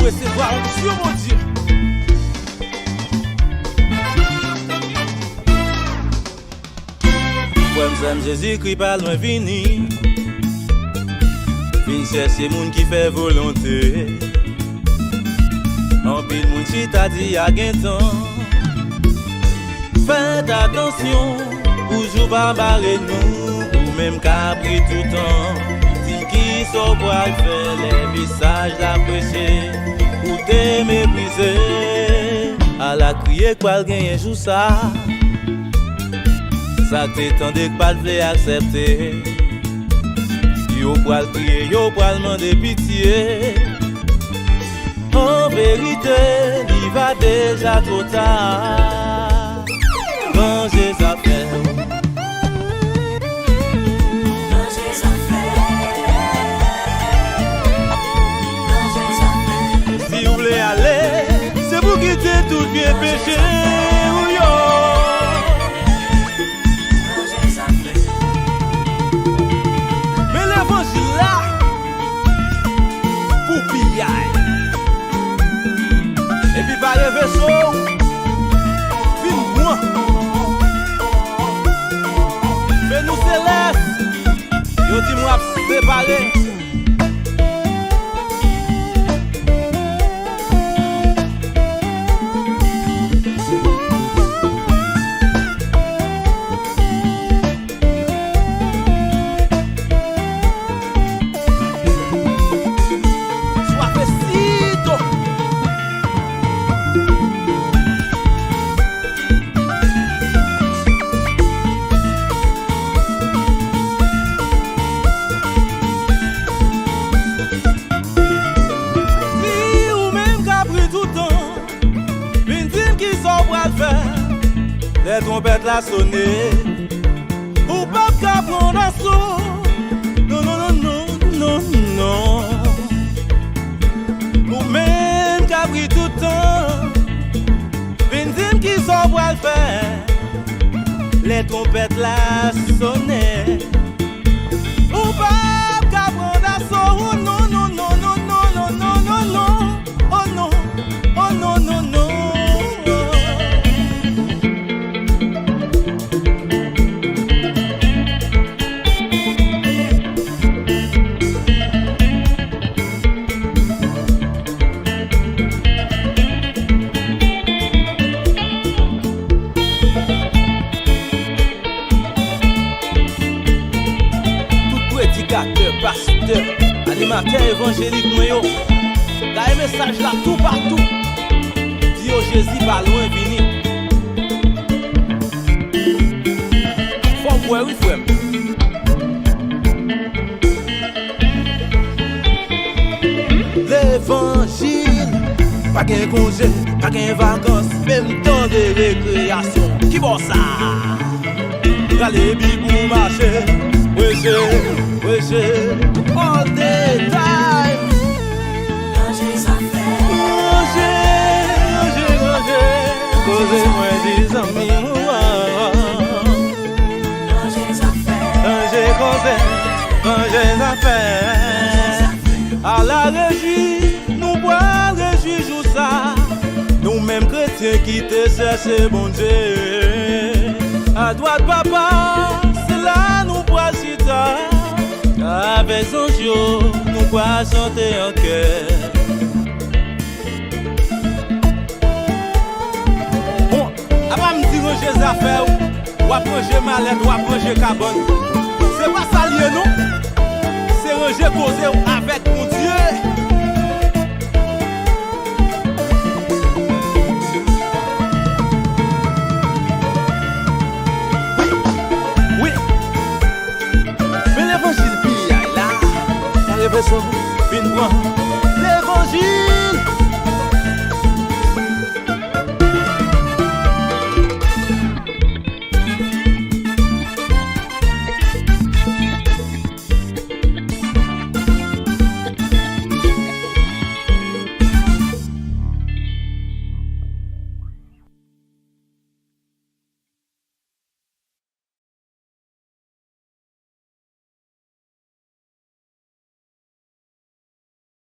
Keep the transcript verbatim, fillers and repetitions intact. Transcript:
Resevwa onksyon Bondye. Frè m, sè m, Jezikri pa lwen vini. Vin chèche moun ki fè volonte. Anpil moun chita di a gen tan. Fèt atansyon pou jou pa bare nou. Ou menm k ap ri toutan, di m kisa w pral fè lè mesaj la preche. Ou te meprize. Ala kriye k pral genyen jou sa. Sa k te tande k pa t vle aksepte. Yo pral kriye, yo pral mande pitye. An verite, li va deja twò ta. Ranje zafè w. Ranje zafè w. Ranje zafè w. Si w vle ale, se pou kite tout vye peche w yo. Men levanjil la pou piyay. Epi pa leve so w, vin pran. Men nou selès, yo di m w ap separe. Suavecito. Si ou menm k ap ri toutan, vin di m kisa w pral fè lè twonpèt la sone. Ou p ap ka pran daso. Non, non, non, non, non, non. Ou menm k ap ri toutan, vin di m kisa w pral fè lè twonpèt la sonnen. Ou p ap ka pran daso. Oh, non, non, non, non. Oh, non. Oh, non, non, non. Tout predikatè, pastè, animatè evanjelik mwen yo, gade mesaj la toupatou. Di yo Jezi pa lwen vini. Fò w kwè wi, frè m. Levanjil, pa gen konje, pa gen vakans, menm tan de rekreyasyon. Kibò sa? Rale bib ou mache, preche, preche, all the time. Ranje zafè. Ranje, ranje, ranje, koze mwen di zanmi m. Ranje zafè. Ranje koze, ranje zafè. Ala rejwi, nou pral rejwi jou sa. Nou menm kretyen ki te chèche Bondye. Adwat Papa, se la nou pral chita. Avèk zanj yo, nou pral chante an kè. Bon, apa m di ranje zafè w, w ap ranje malèt, w ap ranje kabann. Se pa sa l ye non. Se ranje koze w avèk Bondye. Wi, wi. Men levanjil piyay la. Sa leve so, vin pran.